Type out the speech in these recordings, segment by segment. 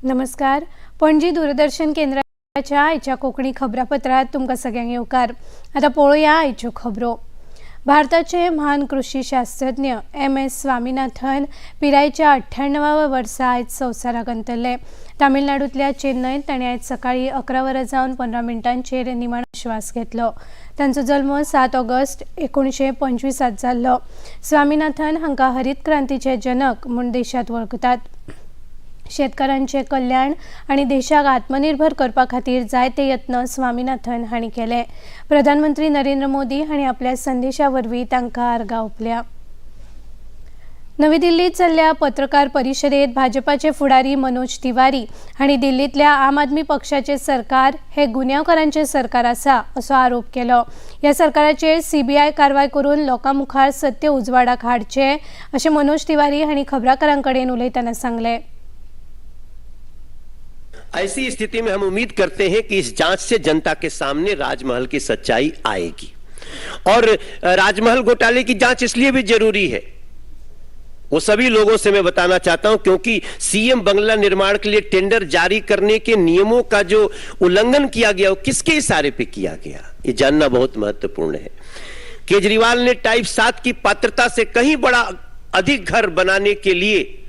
नमस्कार, पणजी दूरदर्शन केंद्राच्या आयच्या कोंकणी खबरापत्रांत तुमकां सगळ्यांक येवकार. आतां पळोवया आयच्यो खबरो. भारताचे म्हान कृशी शास्त्रज्ञ एम.एस. स्वामीनाथन पिरायेच्या 98व्या वर्सा आयज संवसाराक अंतरले. तामिळनाडूंतल्या चेन्नयत तांणी आयज सकाळीं 11 वरां जावन 15 मिनटांचेर निमाणो श्वास घेतलो. तांचो जल्म 7 ऑगस्ट 1925त जाल्लो. स्वामीनाथन हांकां हरीत क्रांतीचे जनक म्हूण देशांत वळखतात. शेतकारांचें कल्याण आनी देशाक आत्मनिर्भर करपा खातीर जायते यत्न स्वामीनाथन हांणी केले. प्रधानमंत्री नरेंद्र मोदी हांणी आपल्या संदेशा वरवीं तांकां आर्गां ओंपल्या. नवी दिल्लीत चल्ल्या पत्रकार परिशदेत भाजपाचे फुडारी मनोज तिवारी हांणी दिल्लींतल्या आम आदमी पक्षाचे सरकार हे गुन्यांवकारांचे सरकार आसा असो आरोप केलो. ह्या सरकाराचेर सीबीआय कारवाय करून लोकां मुखार सत्य उजवाडाक हाडचें अशें मनोज तिवारी हांणी खबराकारां कडेन उलयतना सांगलें. ऐसी स्थिति में हम उम्मीद करते हैं कि इस जांच से जनता के सामने राजमहल की सच्चाई आएगी और राजमहल घोटाले की जांच इसलिए भी जरूरी है, वो सभी लोगों से मैं बताना चाहता हूं, क्योंकि सीएम बंगला निर्माण के लिए टेंडर जारी करने के नियमों का जो उल्लंघन किया गया, वो किसके इशारे पे किया गया, ये जानना बहुत महत्वपूर्ण है। केजरीवाल ने टाइप 7 की पात्रता से कहीं बड़ा अधिक घर बनाने के लिए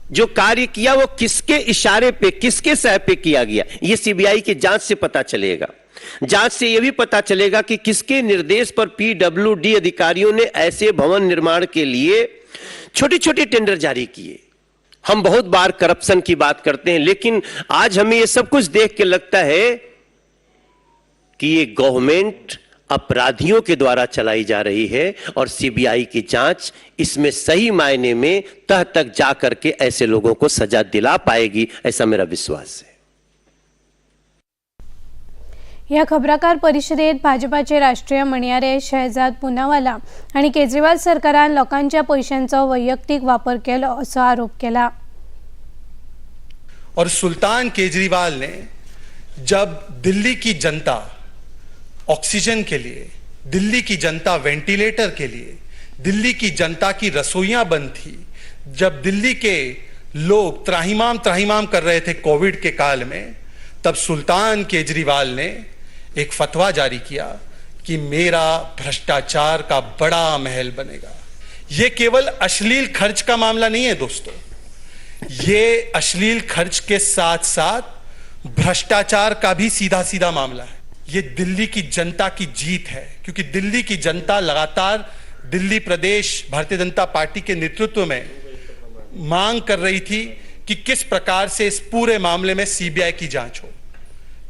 जो कार्य किया, वो किसके इशारे पे, किसके सह पे किया गया, ये सीबीआई की जांच से पता चलेगा। जांच से यह भी पता चलेगा कि किसके निर्देश पर पीडब्ल्यूडी अधिकारियों ने ऐसे भवन निर्माण के लिए छोटे छोटे टेंडर जारी किए। हम बहुत बार करप्शन की बात करते हैं, लेकिन आज हमें यह सब कुछ देख के लगता है कि ये गवर्नमेंट अपराधियों के द्वारा चलाई जा रही है और सीबीआई की जांच इसमें सही मायने में तह तक जा करके ऐसे लोगों को सजा दिला पाएगी, ऐसा मेरा विश्वास है। ह्या खबराकार परिशदेत भाजपाचे राष्ट्रीय म्हणयारे शहजाद पुनावाला आनी केजरीवाल सरकारान लोकांच्या पयशांचो वैयक्तीक वापर केलो असो आरोप केला. और सुल्तान केजरीवाल ने जब दिल्ली की जनता ऑक्सीजन के लिए, दिल्ली की जनता वेंटिलेटर के लिए, दिल्ली की जनता की रसोइयां बंद थी, जब दिल्ली के लोग त्राहिमाम त्राहिमाम कर रहे थे कोविड के काल में, तब सुल्तान केजरीवाल ने एक फतवा जारी किया कि मेरा भ्रष्टाचार का बड़ा महल बनेगा। ये केवल अश्लील खर्च का मामला नहीं है दोस्तों, ये अश्लील खर्च के साथ साथ भ्रष्टाचार का भी सीधा सीधा मामला है। ये दिल्ली की जनता की जीत है, क्योंकि दिल्ली की जनता लगातार दिल्ली प्रदेश भारतीय जनता पार्टी के नेतृत्व में मांग कर रही थी कि किस प्रकार से इस पूरे मामले में सीबीआई की जांच हो।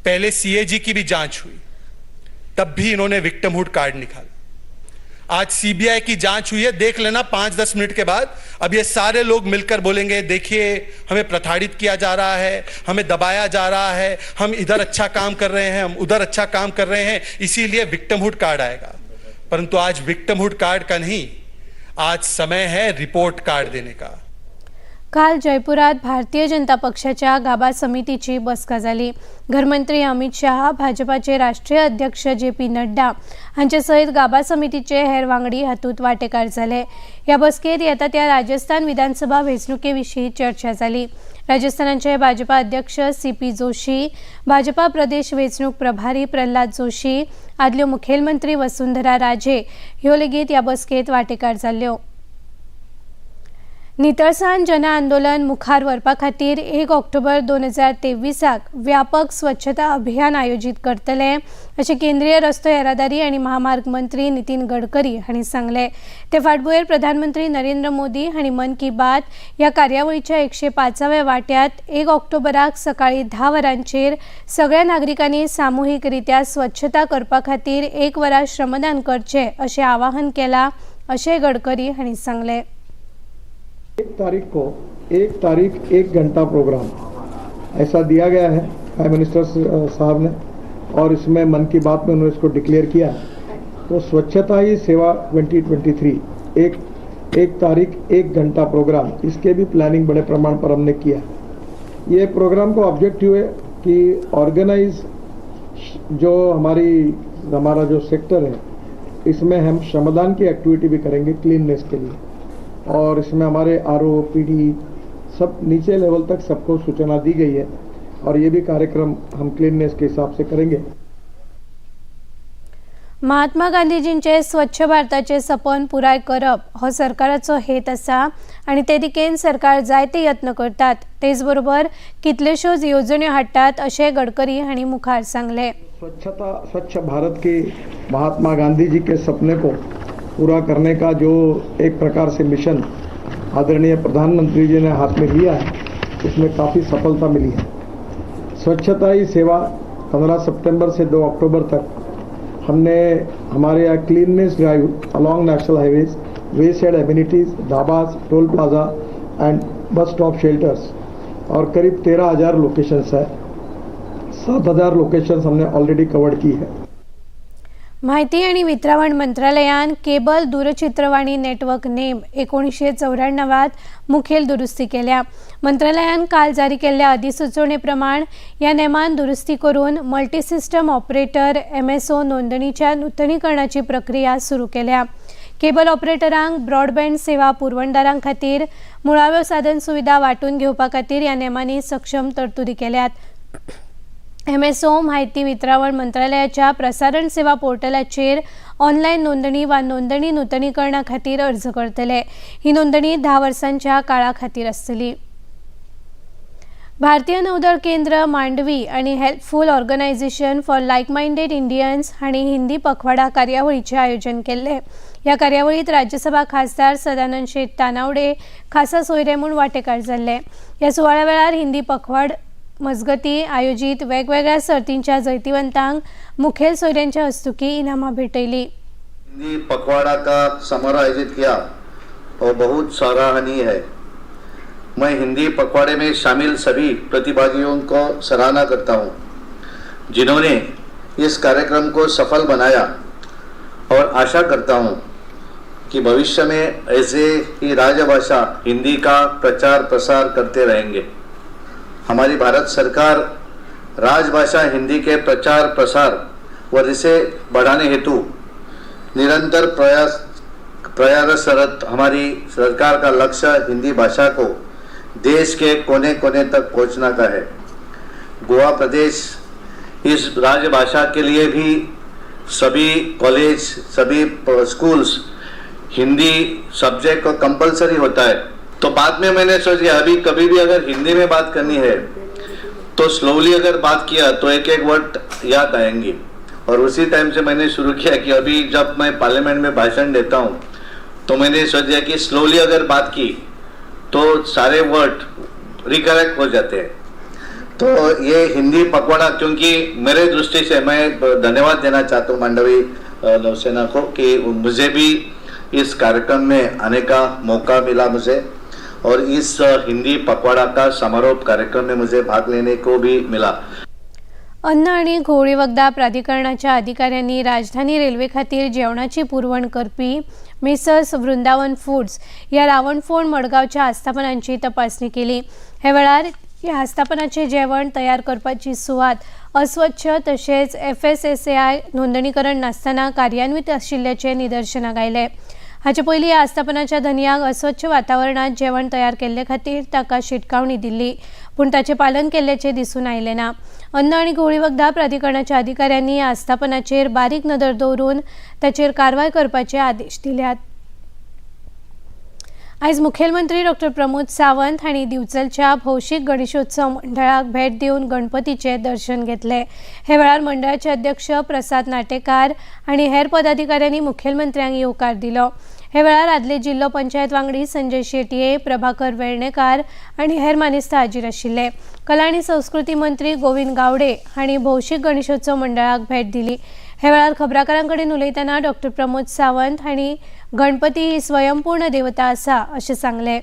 पहले सीएजी की भी जांच हुई, तब भी इन्होंने विक्टिमहुड कार्ड निकाला। आज सीबीआई की जांच हुई है, देख लेना 5-10 मिनट के बाद अब ये सारे लोग मिलकर बोलेंगे, देखिए, हमें प्रताड़ित किया जा रहा है, हमें दबाया जा रहा है, हम इधर अच्छा काम कर रहे हैं, हम उधर अच्छा काम कर रहे हैं, इसीलिए विक्टिमहुड कार्ड आएगा। परंतु आज विक्टिमहुड कार्ड का नहीं, आज समय है रिपोर्ट कार्ड देने का। काल जयपुरात भारतीय जनता पक्षाच्या गाबा समितीची बसका जाली. घरमंत्री अमित शहा, भाजपाचे राष्ट्रीय अध्यक्ष जे पी नड्डा हांचे सयत गाबा समितीचे हेर वांगडी हातूंत वांटेकार जाले. ह्या बसकेत येता त्या राजस्थान विधानसभा वेंचणुके विशीं चर्चा जाली. राजस्थानाचे भाजपा अध्यक्ष सी पी जोशी, भाजपा प्रदेश वेंचणूक प्रभारी प्रल्हाद जोशी, आदल्यो मुखेलमंत्री वसुंधरा राजे ह्यो लेगीत ह्या बसकेत वांटेकार जाल्ल्यो. नितळसाण जन आंदोलन मुखार व्हरपा खातीर 1 ऑक्टोबर 2023आक व्यापक स्वच्छता अभियान आयोजीत करतले अशें केंद्रीय रस्तो येरादारी आनी महामार्ग मंत्री नितीन गडकरी हांणी सांगलें. ते फाटभुंयेर प्रधानमंत्री नरेंद्र मोदी हांणी मन की बात ह्या कार्यावळीच्या 105व्या वांट्यात 1 ऑक्टोबराक सकाळीं 10 वरांचेर सगळ्या नागरिकांनी सामुहीक रित्या स्वच्छता करपा खातीर एक वरां श्रमदान करचें अशें आवाहन केलां अशें गडकरी हांणी सांगलें. 1 तारीख को, 1 तारीख 1 घंटा प्रोग्राम ऐसा दिया गया है प्राइम मिनिस्टर साहब ने और इसमें मन की बात में उन्होंने इसको डिक्लेयर किया है। तो स्वच्छता ही सेवा 2023, एक 1 तारीख 1 घंटा प्रोग्राम, इसके भी प्लानिंग बड़े प्रमाण पर हमने किया। ये प्रोग्राम को ऑब्जेक्टिव है कि ऑर्गेनाइज जो हमारी हमारा जो सेक्टर है, इसमें हम श्रमदान की एक्टिविटी भी करेंगे क्लीननेस के लिए और इसमें हमारे आरओ, पीडी, सब नीचे लेवल तक सबको सूचना दी गई है और ये भी कार्यक्रम हम क्लीननेस के हिसाब से करेंगे। महात्मा गांधीजींचे स्वच्छ भारताचे सपन पुराय करप हो सरकाराचो हेत आसा आनी ते दिकेन सरकार जायते यत्न करतात, तेच बरोबर कितल्योश्योच येवजण्यो हाडटात अशें गडकरी हांणी मुखार सांगलें। स्वच्छता, स्वच्छ भारत के महात्मा गांधी जी के सपने को पूरा करने का जो एक प्रकार से मिशन आदरणीय प्रधानमंत्री जी ने हाथ में लिया है, उसमें काफ़ी सफलता मिली है। स्वच्छता ही सेवा 15 सितंबर से 2 अक्टूबर तक हमने हमारे यहाँ cleanness drive along national highways, wayside amenities, dhabas, toll plaza and bus stop shelters और करीब 13,000 लोकेशंस है। 7,000 लोकेशंस हमने ऑलरेडी कवर की है। माहिती आणि वितरावण मंत्रालयान केबल दूरचित्रवाणी नेटवर्क नेम 1994 मुखेल दुरुस्ती केल्या। मंत्रालयान काल जारी केल्ल्या अधिसुचोवणे प्रमाण ह्या नेमान दुरुस्ती करून मल्टीसिस्टम ऑपरेटर एमएसओ नोंदणीच्या नुतनीकरणाची प्रक्रिया सुरू केल्या। केबल ऑपरेटरांक ब्रॉडबँड सेवा पुरवणदारां खातीर मुळाव्यो साधन सुविधा वांटून घेवपा खातीर ह्या नेमांनी सक्षम तरतुदी केल्यात। एमएसओ माहिती वितरावण मंत्रालयाच्या प्रसारण सेवा पोर्टलाचेर ऑनलायन नोंदणी वा नोंदणी नुतनीकरणा खातीर अर्ज करतले। ही नोंदणी 10 वर्सांच्या काळा खातीर आसतली। भारतीय नौदळ केंद्र मांडवी आनी helpful organisation for like minded Indians हांणी हिंदी पखवाडा कार्यावळीचें आयोजन केल्लें। ह्या कार्यावळींत राज्यसभा खासदार सदानंद शेट तानावडे खासा सोयरे म्हूण वांटेकार जाल्ले। ह्या सुवाळ्या वेळार हिंदी पखवाड मजगती आयोजीत वेगवेगळ्या सर्तींच्या जैतिवंतांक मुखेल सोयऱ्यांच्या हस्तुकी इनामां भेटयली। हिंदी पखवाड़ा का समारोह आयोजित किया और बहुत सराहनीय है। मैं हिंदी पखवाड़े में शामिल सभी प्रतिभागियों को सराहना करता हूं, जिन्होंने इस कार्यक्रम को सफल बनाया और आशा करता हूं कि भविष्य में ऐसे ही राजभाषा हिंदी का प्रचार प्रसार करते रहेंगे। हमारी भारत सरकार राजभाषा हिंदी के प्रचार प्रसार और इसे बढ़ाने हेतु निरंतर प्रयासरत। हमारी सरकार का लक्ष्य हिंदी भाषा को देश के कोने कोने तक पहुंचना का है। गोवा प्रदेश इस राजभाषा के लिए भी सभी कॉलेज, सभी स्कूल्स हिंदी सब्जेक्ट को कंपलसरी होता है। तो बाद में मैंने सोच लिया, अभी कभी भी अगर हिंदी में बात करनी है तो स्लोली अगर बात किया तो एक एक वर्ड याद आएंगे और उसी टाइम से मैंने शुरू किया कि अभी जब मैं पार्लियामेंट में भाषण देता हूँ तो मैंने सोच लिया कि स्लोली अगर बात की तो सारे वर्ड रिकरेक्ट हो जाते हैं। तो ये हिंदी पखवाड़ा, क्योंकि मेरे दृष्टि से मैं धन्यवाद देना चाहता हूँ मांडवी नौसेना को कि मुझे भी इस कार्यक्रम में आने का मौका मिला मुझे और इस हिंदी पखवाड़ा का समारोह कार्यक्रम में मुझे भाग लेने को भी मिला। अन्न आणि घुंवळी वखदां प्राधिकरणाच्या अधिकाऱ्यांनी राजधानी रेल्वे खातीर जेवणाची पुरवण करपी मेसर्स वृंदावन फूड्स ह्या रावणफोंड मडगांवच्या आस्थापनांची तपासणी केली। हे वेळार ह्या आस्थापनाचें जेवण तयार करपाची सुवात अस्वच्छ तशेंच एफएसएसएआय नोंदणीकरण नासतना कार्यान्वीत आशिल्ल्याचें निदर्शनाक आयलें। हाचे पयलीं ह्या आस्थापनाच्या धनयांक अस्वच्छ वातावरणांत जेवण तयार केल्ले खातीर ताका शिटकावणी दिल्ली, पूण ताचें पालन केल्ल्याचें दिसून आयलें ना। अन्न आनी घुंवळी वखदां प्राधिकरणाच्या अधिकाऱ्यांनी ह्या आस्थापनाचेर बारीक नदर दवरून ताचेर कारवाय करपाचे आदेश दिल्यात। आयज मुखेलमंत्री डॉक्टर प्रमोद सावंत हांणी दिवचलच्या भौशीक गणेशोत्सव मंडळाक भेट दिवन गणपतीचें दर्शन घेतलें। हे वेळार मंडळाचे अध्यक्ष प्रसाद नाटेकार आनी हेर पदाधिकाऱ्यांनी मुखेलमंत्र्यांक येवकार दिलो। हे वेळार आदले जिल्लो पंचायत वांगडी संजय शेटये, प्रभाकर वेर्णेकार आनी हेर मानेस्त हाजीर आशिल्ले। कला आनी संस्कृती मंत्री गोविंद गावडे हांणी भौशीक गणेशोत्सव मंडळाक भेट दिली। हे वेळार खबराकारां कडेन उलयतना डॉक्टर प्रमोद सावंत हांणी गणपती ही स्वयंपूर्ण देवता आसा अशें सांगलें।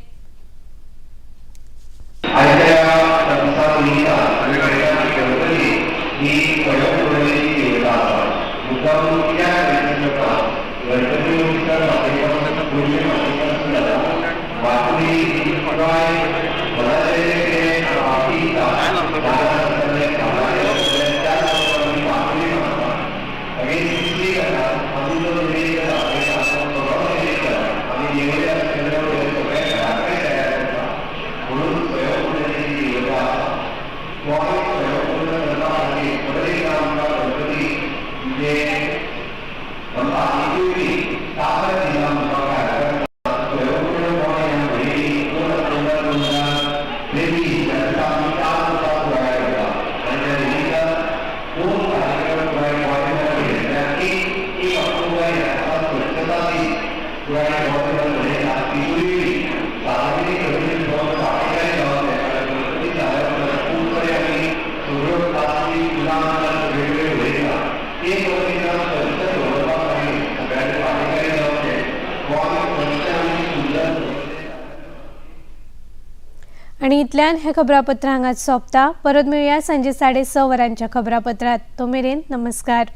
आनी इतल्यान हें खबरापत्र हांगाच सोंपता. परत मेळुया सांजे 6:30 वरांच्या खबरापत्रांत. तो मेरेन नमस्कार.